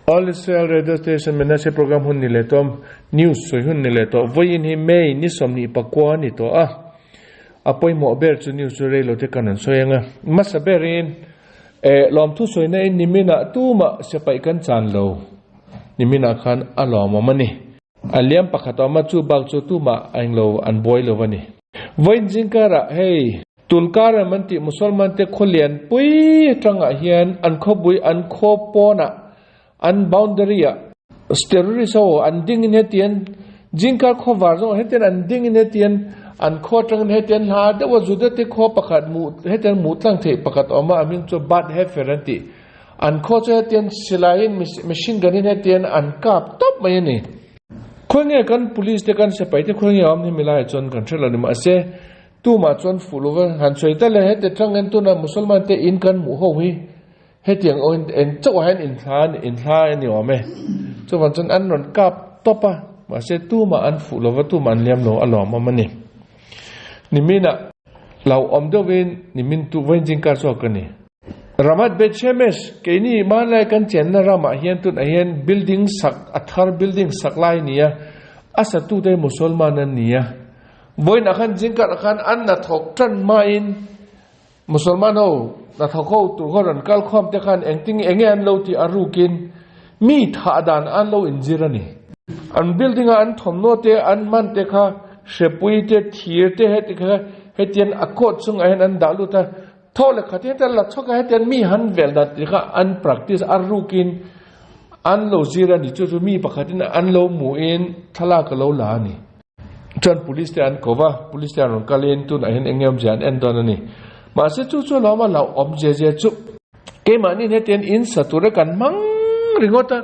All Israel Radio Station Menashe program hun ni leh tawh news sawi hun ni leh tawh vawiin hi May ni 24 a ni tawh a a pawimawh ber chu news chu reilo te kan rawn sawi ang a hmasa berin eh lawmthu sawina in niminah tumah sipaih kan chan lo niminah khan a lawmawm a ni a liam pakhat a awm a chu bak chu tumah a englo an buai lo a ni vawiin zingkarah hei Tulkarem an tih Musalman te khaw lian pui atangah hian an khawpui an khaw pawnah an boundary ah terrorist ho an ding in hetian Jingkar khaw var zawngah hetian an ding in hetian an khaw atangin hetian hla deuh a Juda te khaw pakhat hmuh hetian hmuh tlang theih pakhat a awm a a hming chu Bat Hefer an tih an khaw chu hetian silaiin machine gun in hetian an kap tawp mai a ni. Khawi nge kan police te kan sipai te khawi nge a awm hi milai chuan kan hre lo ni mahse Tumah chuan fuh lova han sawi tal e, heti tang en tuna Musalman te in kan hmuh ho hi hetiang aw in eng chauh ah hian inthla inthla a ni awm e. Chuvang chuan an rawn kap tawp a, mahse tumah an fuh lova tumah an liam lo a lawmawm a ni. Niminah hlauhawm deuhin nimin tu vawiin zingkar chhuak ka ni. Ramat Beit Shemesh keini hmanlai kan chenna ramah hian tunah hian building sak a thar building sak lai a ni a, a satute hi Musalman an ni a. Vawiinah khan zingkarah khan an hnathawk tan hmain Musalman ho hnathawk ho tur khaw rawn kal khawm te khan engtin nge enge an lo tih a rukin mi thah dan an lo inzir a ni. An building a an thawmhnaw te an hman te kha hrepui te thir te heti kha hetian a coat chungah hian an dah lut a, thaw leh khat hian te la chhawk a hetian mi han vel dan tih kha an practice a rukin an lo zir a ni. Chu chu mi pakhatin an lo hmuhin thlalak a lo la a ni. Chuan police te an ko va, police te an rawn kal in tunah hian eng nge awmzia an en dawn a ni. Mahse chu chu alawm a hlauhawm zia zia chu keimahni hetian in sa tura kan hmang ringawt a,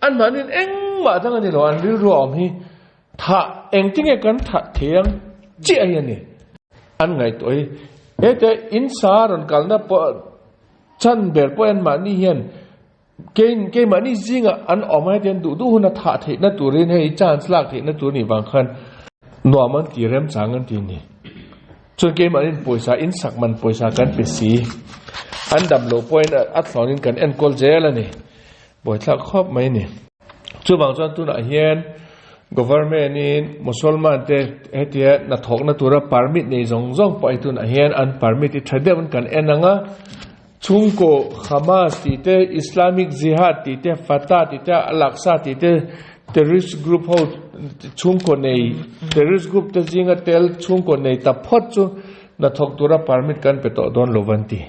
anmahniin engmah dang a ni lo, an rilru a awm hi thah engtinge kan thah thei ang chiah hi a ni. An ngaihtuah hi hete in sa rawn kalna pawh chhan ber pawh anmahni hian Kei keimahni zingah an awm a hetiang duh duh huna thah theihna turin hei chance lak theihna tur nih vang khan nuam an ti remchang an ti a ni. Chuan keimahniin pawisa in sak man pawisa kan pe si. An dam loh pawhin a thlawnin kan enkawl zel a ni. Buaithlak khawp mai a ni. Chuvang chuan tunah hian government in Musalman te hetia hnathawkna tura permit nei zawng zawng pawh hei tunah hian an permit hi tha deuhin kan en ang a. Chhungkaw Hamas tih te, Islamic Jihad tih te, Fatah tih te, Al-Aqsa tih te terrorist group ho chhungkaw nei terrorist group te zinga tel chhungkaw nei ta phawt chu hnathawk tura permit kan pe tawh dawn lo an ti.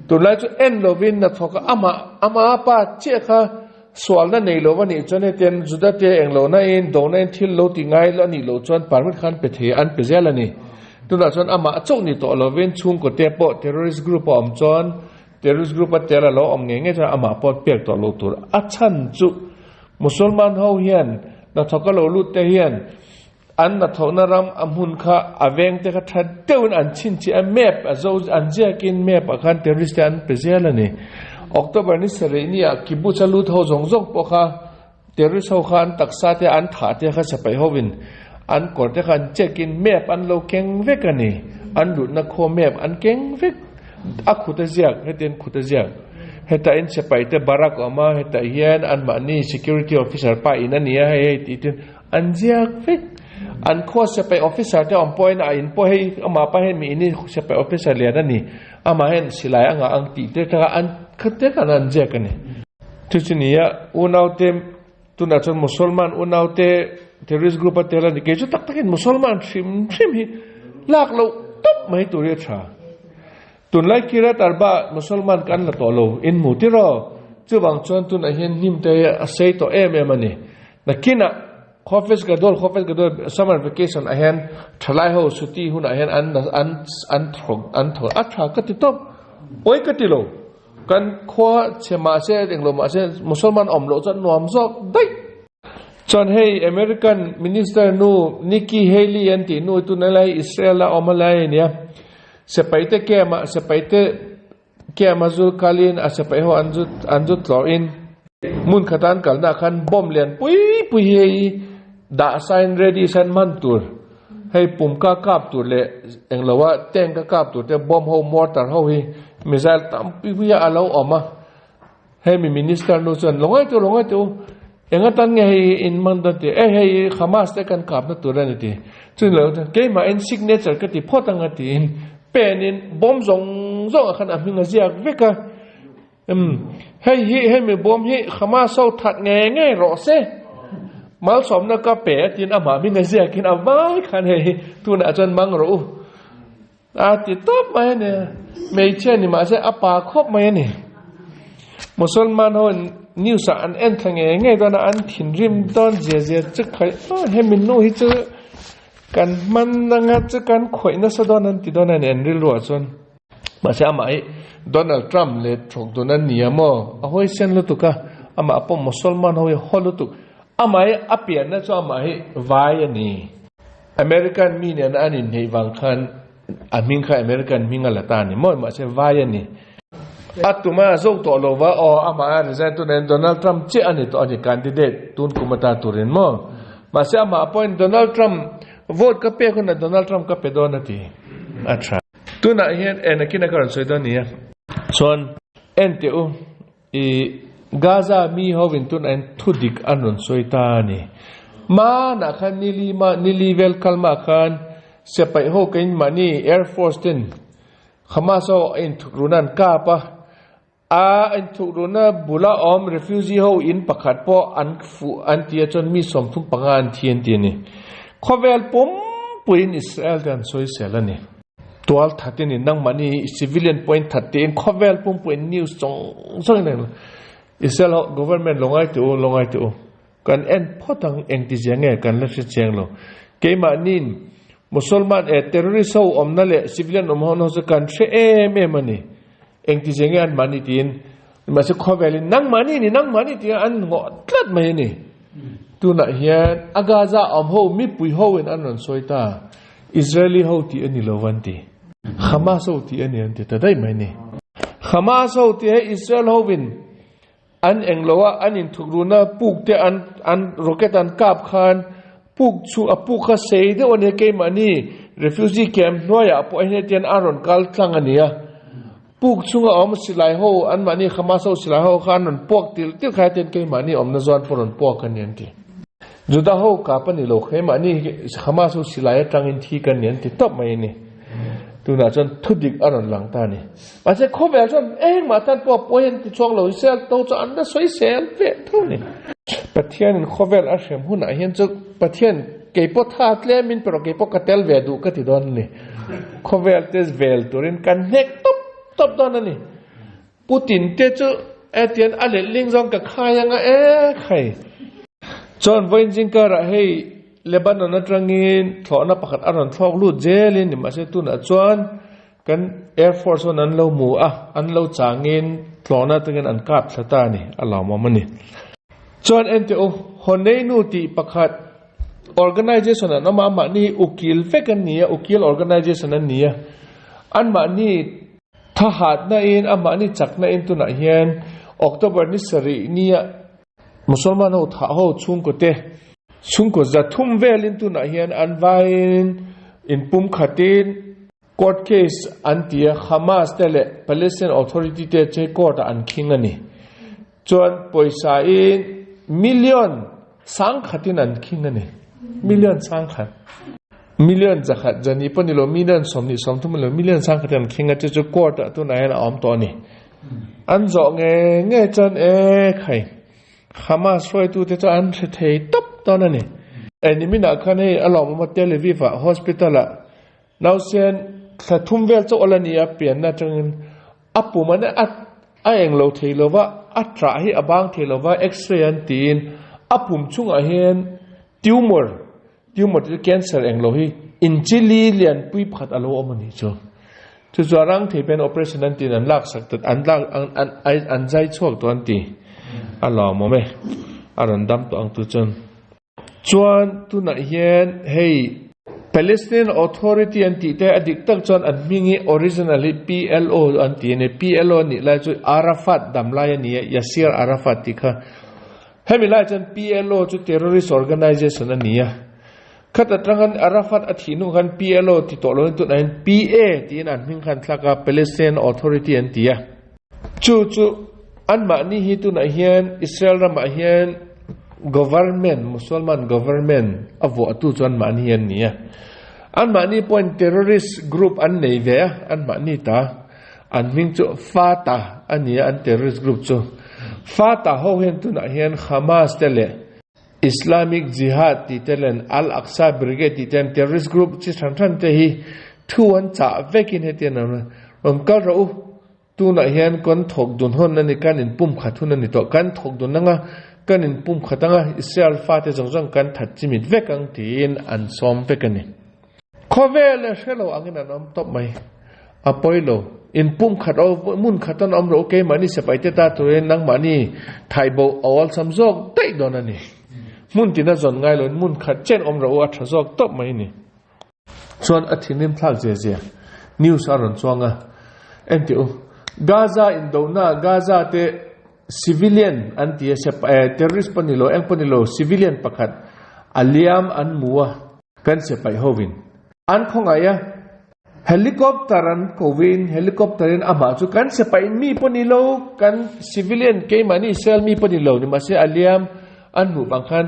Tunlai chu en lovin hnathawk a amah ama pa chiah kha sualna nei lo a nih chuan hetiang Juda te englohna in dona in thil lo ti ngai a nih loh chuan permit kha an pe thei an pe zel a ni. Tunah chuan amah a chauh ni tawh lovin chhungkaw te pawh terrorist group a awm chuan terrorist group a tel a lo awm ngei ngei chuan amah pawh pek tawh lo tur a chhan chu Musalman ho hian hnathawk a lo lut te hian an hnathawhna ram a hmun kha a veng te kha tha deuhin an chhinchhiah a map a zo an ziakin map ah khan terrorist te an pe zel a ni. October ni sarih ni ah kibbutz a lut ho zawng zawng pawh kha Terrorist ho kha an taksa te an thah te kha sipai hovin an kawr te kha an check in map an lo keng vek a ni. An lutna khaw map an keng vek. A khut a ziak, hetiang khut a ziak. Hetah in sipai te barak a awm a, hetah hian anmahni security officer pa in a ni a hei hei tih ten an ziak vek. An khaw sipai officer te awm pawhin a in pawh hei amah pa hian mi in hi sipai officer lian a ni, amah hian silai a ngah ang tih te kha an khat te khan an ziak a ni. Chu chu ni a, unaute tunah chuan Musalman unaute terrorist group a tel a ni. Kei chu tak takin Musalman hrim hrim hi lak loh tawp mai tur hi a tha. Tunlai Kiryat Arba Musalman kan la tawh lo in hmu tiraw? Chuvang chuan tunah hian hnim te hi a sei tawh em em a ni. Nakinah Khawfes Gadol Khawfes Gadol summer vacation ah hian thalai ho suti hunah hian an an an thawk an thaw a tha ka ti tawp. Pawi ka ti lo. Kan khua chhe mahse englo mahse Musalman awm loh chuan nuam zawk daih. Chuan hei American Minister nu Nikki Haley an tih nu hi tuna lai Israel a awm a lai a nia. Sipaite camp ah sipaite camp a zu kalin a sipai ho an zu an zu tlawhin hmun khata an kalna ah khan bomb lian pui pui hi hei dah sain ready sain man tur Hei pumka kap tur leh engloa tank a kap tur te bomb ho mortar ho hi missile tam pui pui a alo awm a. Hemi minister nu chuan lo ngaihtuah lo ngaihtuah u, eng atan nge hei hi in hman dawn ti, e hei hi Hamas te kan kapna tur a ni ti. Chumi lo chuan keimahin signature ka ti phawt anga tiin pen in bawm zawng zawngah khan a hming a ziak vek a. Umm hei hi hemi bawm hi Hamas ho that ngei ngei rawh se, malsawmna ka pe a tiin amah hming a ziakin a vai khan hei hi tunah chuan mang rawh u. A ti tawp mai a ni. Hmeichhia ni mahse a pa khawp mai a ni. Musalman ho news ah an en thla ngei ngei dawn a, an thinrim dawn zia zia chu khai a hemi nu hi chu kan hman anga chu kan khawih nasa dawn an ti dawn a ni an rilru ah chuan. Mahse amah hi Donald Trump leh thawk dun a ni a maw? A huaisen lutuk a, amah pawh Musalman ho hi haw lutuk. Amah hi a pianna chu amah hi vai a ni. American mi nena an inhneih vang khan a hming kha American hming a la ta a ni maw? Mahse vai a ni. A tuma a zo tawh lo va, aw amah a resign tun ahin Donald Trump chiah a ni tawh a ni candidate tun kum atan turin maw? Mahse amah pawhin Donald Trump vote ka pek hunah Donald Trump ka pe dawn a ti. A tha. Tunah hian en akin a ka rawn sawi dawn a ni a. Chuan en teh u. I Gaza mi hovin tun an thu dik an rawn sawi ta a ni. Hmanah khan nili mah nili vel kal mah khan siapaih ho kein mahni Air Force ten Hamas ho a inthuk runa an kap a, a inthuk runa bula awm refugee ho in pakhat pawh an fuh an ti a chuan mi 35 an thi an ti a ni. Khawvel pumpuiin Israel te an sawisel a ni. Tual that in nangmahni civilian point that tiin khawvel pumpuiin news zawng zawng in eng Israel ho government lo ngai teh u lo ngai teh u kan en phawt ang engti zia nge kan la hre chiang lo keimahniin Musalman eh terrorist ho awmna leh civilian awm ho ho chu kan hre em em a ni engti zia nge anmahni tiin mahse khawvelin nangmahni ni nangmahni tia an ngawh tlat mai a ni tunah hian a Gaza awm ho mipui ho in an rawn sawi ta. Israeli ho tih a ni lo an ti. Hamas ho tih a ni an ti ta daih mai ni. Hamas ho tih hi Israel hovin an eng lo a, an inthukruna puk te an an rocket an kap khan puk chu a puk kha sei deuh a nia keimahni refugee camp hnuaiah pawh hei tian a rawn kal tlang a nia. Puk chunga awm silai ho anmahni Hamas ho silai ho kha an rawn puak til til kha hetian keimahni awmna zawn pawh rawn puak a ni an ti. Juda ho kap a ni lo keimahni Hamas ho silai atangin thi kan ni an ti tawp mai a ni. Tunah chuan thudik a rawn lang ta a ni. Mahse khawvel chuan engmah tan pawh a pawi an ti chuang lo Israel to chu an la sawi sel ve tho a ni. Pathianin khawvel a hrem hunah hian chu Pathian keipawh tha tlemin pero keipawh ka tel ve duh ka ti dawn a ni. Khawvel te vel turin kan hnek tawp tawp dawn a ni. Putin te chu etian a letling zawng ka khai anga e khai. Chuan vawiin zingkarah hei Lebanon atangin thlawhna pakhat a rawn thlawk lut zelin nimahse tunah chuan kan Air Force chuan an lo hmu a, an lo changin thlawhna atangin an kap thla ta a ni, a lawmawm a ni. Chuan enteh u, Honeinu tih pakhat Organization an awm a, amahni hi ukil vek an ni a, ukil organization an ni a. Anmahni thahatna in, amahni chakna in tunah hian October ni sarih nia Musalman ho thah ho chhungkaw te, chhungkaw zathum velin tunah hian an vaiin inpumkhatin court case an ti a, Hamas te leh Palestinian Authority te che court ah an khing a ni. Chuan pawisa in million sangkhatin an khing a ni. Million sangkhat. Million zakhat zani pawh ni lo, million 20, 30 ni lo, million sangkhatin an khing a, chu chu court ah tunah hian a awm tawh a ni. An zawh nge nge chuan e khai Hamas hruaitute chu an hre thei tawp dawn a ni. Niminah khan hei a lawmawm a Tel Aviv ah hospital ah Nausen thla thum vel chauh a la ni a, pianna atangin a pum an a a eng lo thei lo va, a ṭah hi a bang thei lo va, x-ray an tiin a pum chungah hian tumor, tumor te chu cancer eng lo hi inchili lianpui pakhat a lo awm a nih chu. Chu chu a rang thei pawhin operation an tiin an laksak ta an lak an an an zai chhuak tawh an ti. A lawmawm e, a rawn dam tawh ang tu chuan. Chuan tunah hian hei Palestinian Authority an tih te a dik tak chuan an hming hi original hi PLO an ti a ni. PLO a nih lai chu Arafat dam lai a ni a, Yasser Arafat tih kha. Hemi lai chuan PLO chu terrorist organization a ni a. Khata tang Arafat a thih hnu khan PLO ti tawh loin tunah hian PA tiin an hming kha an thlak a, Palestinian Authority an ti a. Chu chu. Anmahni hi tunah hian Israel ramah hian government, Musalman government a vuahtu chu anmahni hi an ni a. Anmahni pawhin terrorist group an nei ve a, anmahni ta. An hming chu Fatah a ni a, an terrorist group chu. Fatah ho hian tunah hian Hamas te leh Islamic Jihad tih te leh Al-Aqsa Brigade tih te an terrorist group chi hran hran te hi thu an chah vekin hetiang an rawn kal rawh u. Tunah hian kan thawk dun hawn a ni, kan inpum khat hun a ni tawh. Kan thawk dun anga, kan inpum khat anga, Israel fate zawng zawng kan that chimit vek ang tiin an sawm vek a ni. Khawvel a hre lo angin an awm tawp mai. A pawi lo. Inpum khat aw, hmun khat an awm rawh u, keimahni sipaite ta turin nangmahni thaibo a awlsam zawk daih dawn a ni. Hmun tina zawn ngai loin hmun khat chen awm rawh u, a tha zawk tawp mai a ni. Chuan a thinrim thlak zia zia news a rawn chuang a, Enteh u, Gaza indona Gaza te civilian an ti a, terrorist pawh ni lo, eng pawh ni lo, civilian pakhat a liam an mu a, kan sepaih hovin an khawngaih a, helicopter an kovin helicopter in amah chu kan sepaih mi pawh ni lo, kan civilian keimahni Israel mi pawh ni lo, nimahse a liam an hmuh vang khan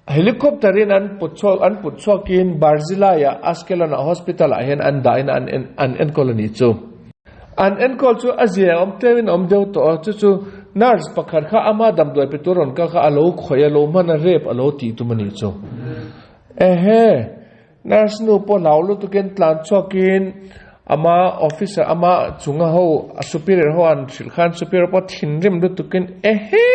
Helicopter in an put chhuak an put chhuakin Barzilai ah Ashkelon ah hospital ah hian an dah in an an enkawl a nih chu. An enkawl chu a zia awm tlem in a awm deuh tawh a, chu chu nurse pakhat kha ama damdawi pe tur rawn kal kha a lo khawih a lo hman a rep a lo tih tum a nih chu. Ehe! Nurse nu pawh hlau lutukin tlan chhuakin ama officer ama chunga ho a superior ho an hrilh khan superior pawh thinrim lutukin ehe!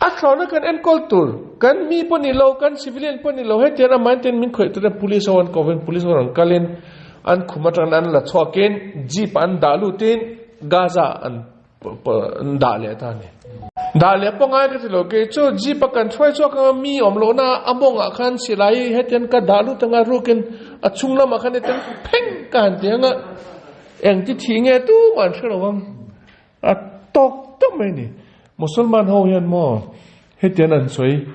A thlawhna kan enkawl tur, kan mi pawh ni lo, kan civilian pawh ni lo, hetiang amah ten min khawih tur hian police ho an ko vin, police ho rawn kalin an khum atangin an la chhuakin jeep ah an dah lutin Gaza an dah leh ta a ni. Dah leh pawh ngai ka ti lo, kei chu jeep a kan hruai chhuak anga mi awm lohna a mawngah khan silai hetiang ka dah lut anga rukin a chhung lamah khan hetiang pheng ka han ti anga engti thih nge tumah an hre lo ang. A tawk tawk mai a ni. Musalman ho hian maw hetian an sawi,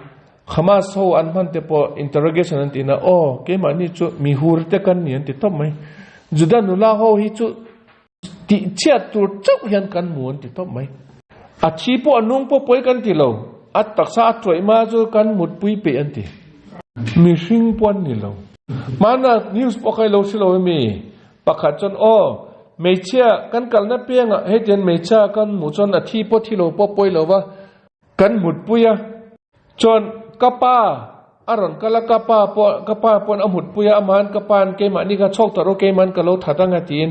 Hamas ho an hman te pawh interrogation an tihna, aw keimahni chu mi hur te kan ni an ti tawp mai. Juda nula ho hi chu tih chhiat tur chauh hian kan hmu an ti tawp mai. A thi pawh a nung pawh pawi kan ti lo, a taksa a tuaih hma chu kan mutpui peih an ti. Mihring pawh an ni lo. Hmana news pawh kha i lo hre lo emi? Pakhat chuan, Aw, hmeichhia kan kalna piangah hetiang hmeichhia kan hmuh chuan a thi pawh thi lo pawh pawi lo va, kan mutpui a. Chuan, ka pa a rawn kal a, ka pa pawh, ka pa pawhin a mutpui a, amahin ka pain keimahni kha chhawk tawh rawh, keimahin ka lo that ang a tiin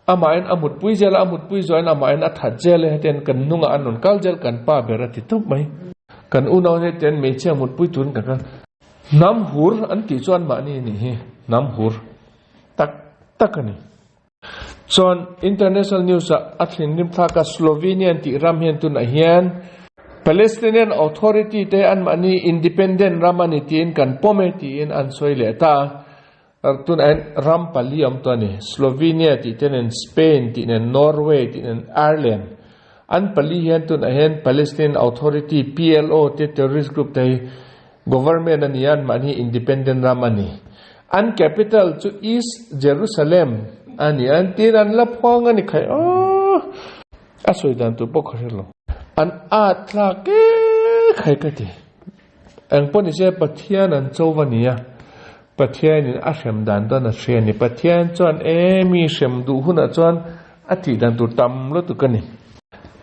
amahin a mutpui zel a, a mutpui zawhin amahin a that zel e, hetiang kan hnungah an rawn kal zel, kan pa ber a ti tawp mai. Kan unau hetiang hmeichhia mutpui turin kan kal. Hnam hur an tih chu anmahni a nih hi, hnam hur. Tak tak a ni. Chuan international news ah a thinrim thlak a, Slovenian tih ram hian tunah hian Palestinian Authority te anmahni independent ram a ni tiin kan pawm e tiin an sawi leh ta a. Tunah hian ram pali a awm tawh a ni, Slovenia tih te nen, Spain tih nen, Norway tih nen, Ireland. An pali hian tunah hian Palestinian Authority, PLO, te terrorist group te hi Government a ni a, anmahni independent ram a ni. An capital chu East Jerusalem a ni a, entir an la phuang a ni khai aw. A sawi dan tur pawh ka hre lo. An at thlak e khai ka ti. Eng pawh ni se Pathian an cho va ni a, Pathianin a hrem dan dawn a hria a ni. Pathian chuan e mi hrem duh hunah chuan a tih dan tur tam lutuk a ni.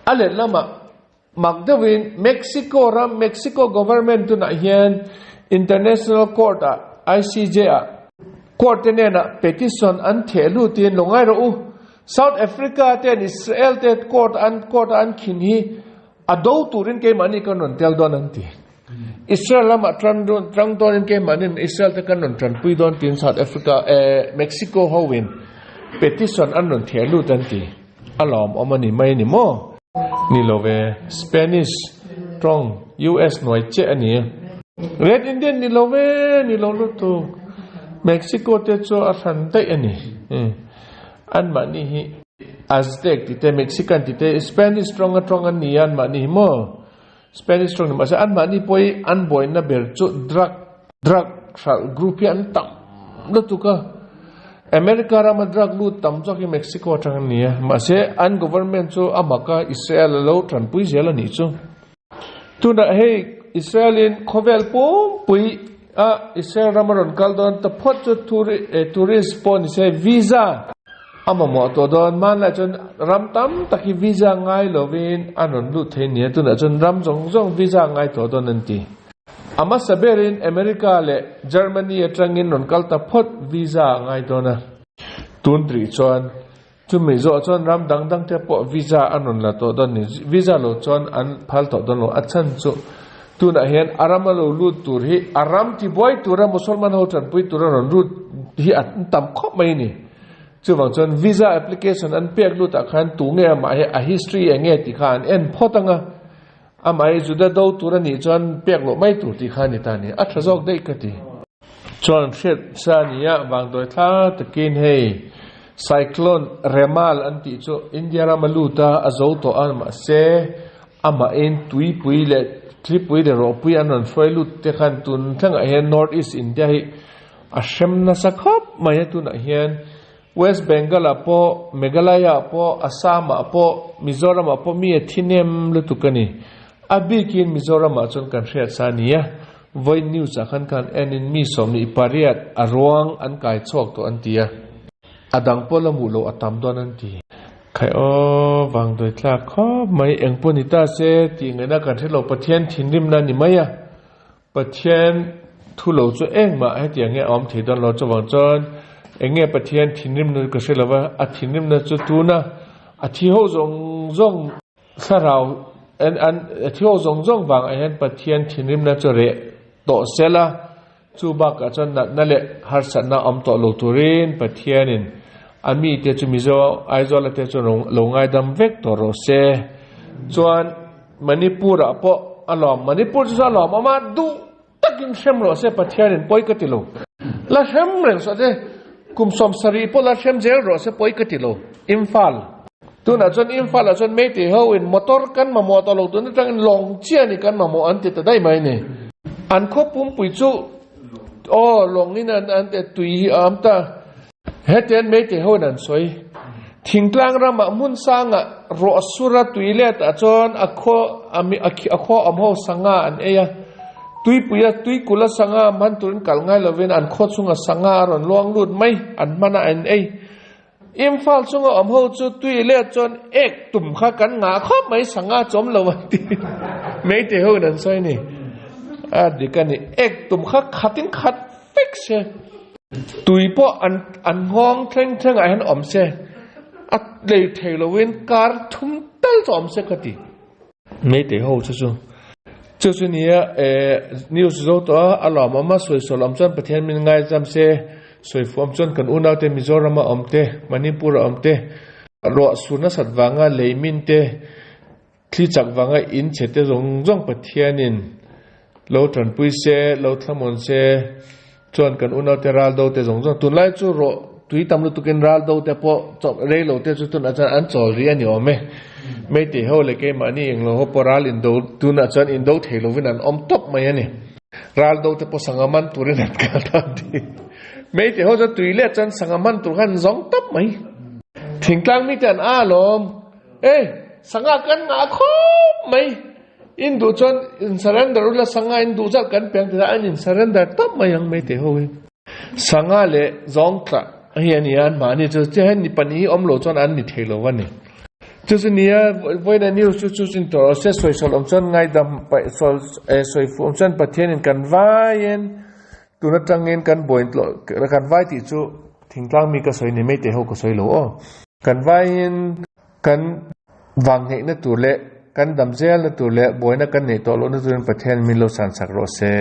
A lehlamah Mak deuhin Mexico ram Mexico government tunah hian International Court ah ICJ ah court te hnenah petition an theh lutin lo ngai rawh u. South Africa ten Israel te court an court a an khin hi a do turin keimahni kan rawn tel dawn an ti. Israel lamah tan tang dawnin keimahnin Israel te kan rawn tanpui dawn tiin South Africa eh Mexico hoin petition an rawn theh lut an ti. A lawmawm a ni mai a ni maw? Ni lo ve, Spanish tawng US hnuai chiah a ni. Red Indian ni lo ve, ni lo lutuk. Mexico te chu a hran daih a ni. Anmahni hi Aztec tih te, Mexican tih te, Spanish tawng atawng an ni a anmahni hi maw? Spanish tawng ni mahse anmahni pawh hi an buaina ber chu drug, drug hralh group hi an tam lutuk a. America rama drug lut tam zawk hi Mexico atang a ni a, mahse an government chu a mak a, Israel a lo tanpui zel a nih chu. Tunah hei Israel in khawvel pumpui a Israel rama rawn kal dawn ta phawt chu tourist pawh ni se visa a mamawh tawh dawn. Hmanlai chuan ram tam tak hi visa ngai lovin an rawn lut thei a ni a, tunah chuan ram zawng zawng visa ngai tawh dawn an ti. A hmasa berin America leh Germany atangin rawn kal ta phawt visa a ngai dawn a. Tun rih chuan chumi zawh chuan ram dang dang te pawh visa an rawn la tawh dawn ni. Visa lo chuan an phal tawh dawn lo. A chhan chu tunah hian a rama lo lut tur hi a ram tibuai tura Musalman ho tanpui tura rawn lut hi an tam khawp mai a ni. Chuvang chuan visa application an pek lutah khan tunge amah hi a history eng nge tih kha an en phawt ang a. Amah hi Juda do tur a nih chuan pek loh mai tur tih kha a ni ta a ni. A tha zawk daih ka ti. Chuan hriat sa a ni a, vangdawi thla takin hei Cyclone Remal an tih chu India rama lut a, a zo tawh a, mahse amahin tuipui leh thlipui leh rawhpui an rawn hruai lut te khan tun thlengah hian North East India hi a hrem nasa khawp mai a, tunah hian West Bengal ah pawh, Meghalaya ah pawh, Assam ah pawh, Mizoram ah pawh mi a thi nem lutuk a ni. A bikin Mizoram ah chuan kan hriat sa a ni a, vawiin news ah khan khan en in mi 28 a ruang an kai chhuak tawh an ti a, a dang pawh la hmuh loh a tam dawn an ti. Khai aw, vang dawi tlak khawp mai, eng pawh ni ta se tih ngaihna kan hre lo, Pathian thinrimna a ni mai a, Pathian thu lo chu engmah hetiang nge a awm thei dawn lo chuvang chuan eng nge Pathian thinrimna chu ka hre lo va, a thinrimna chu tuna a thi ho zawng zawng thlarau an an a thi ho zawng zawng vangah hian Pathian thinrimna chu reh tawh sel a, chu bakah chuan natna leh harsatna awm tawh lo turin Pathianin a mite chu Mizo Aizawla te chu lo ngaidam vek tawh rawh se. Chuan. Manipur ah pawh a lawm, Manipur chu a lawm awm a, duh takin hrem rawh se Pathianin pawi ka ti lo. La hrem reng suah se, kum 70 pawh la hrem zel rawh se pawi ka ti lo. Imphal. Tunah chuan Imphal ah chuan Meitei ho in motor kan mamawh tawh lo tun atangin lawng chiah a ni kan mamawh an ti ta daih mai ni. An khaw pumpui chu aw lawng in an an tui hi a awm ta. Hetian Meitei ho in an sawi. Thingtlang ramah hmun sangah ruah sura tui let ah chuan a khaw a khaw awm ho sangha an ei a. Tuipuia tuikula sangha hman turin kal ngai lovin an khaw chunga sangha a rawn luang lut mai an hman a an ei. Imphal chunga awm ho chu tui let chuan ek tum kha kan ngah khawp mai sangha chawm lo an ti. Meitei ho in an sawi a ni. A dik a ni. Ek tum kha khatin khat vek se. Tui pawh an an nghawng thleng thlengah hian awm se, a lei thei loin kar thum tal chu awm se ka ti. Meitei ho chu chu chu chu nia eh news zo tawh a, a lawmawm a, sawisawl awm chuan Pathian min ngaizam se, sawifuam chuan kan unaute Mizorama awm te, Manipur-a awm te, ruah sur nasat vanga lei min te, Thli chak vanga in chhe te zawng zawng Pathianin lo tanpui se, lo thlamuan se, chuan kan unaute ral do te zawng zawng tunlai chu rawh tui tam lutukin ral do te pawh chawp rei lo te chu tunah chuan an chawl rih a ni awm e. Meitei ho leh keimahni englo ho pawh ral in do tunah chuan in do thei lovin an awm tawp mai a ni. Ral do te pawh sangha man turin an kal ta an ti. Meitei ho chuan tui let chuan sangha man tur khan an zawng tawp mai. Thingtlang mite an a alawm. E, sangha kan ngah khawp mai. In duh chuan in surrender ula sangha in duh zat kan peng tih an in surrender tawp mai ang mai teh ho hi. Sangha leh zawng tla hi a ni a, mahni chu che hian ni pahnih hi awm lo chuan an ni thei lo a ni. Chu chu nia vawiina news chu chu chin tawh rawh se, sawisawl awm chuan ngaidam paih sawl sawi fuh awm chuan Pathianin kan vaiin tun atangin kan buain tlawh kan vai tih chu Thingtlang mi ka sawi ni mai teh ho ka sawi lo aw. Kan vaiin kan vangheihna tur leh kan dam zelna tur leh buaina kan neih tawh lohna turin Pathian min lo sansak rawh se.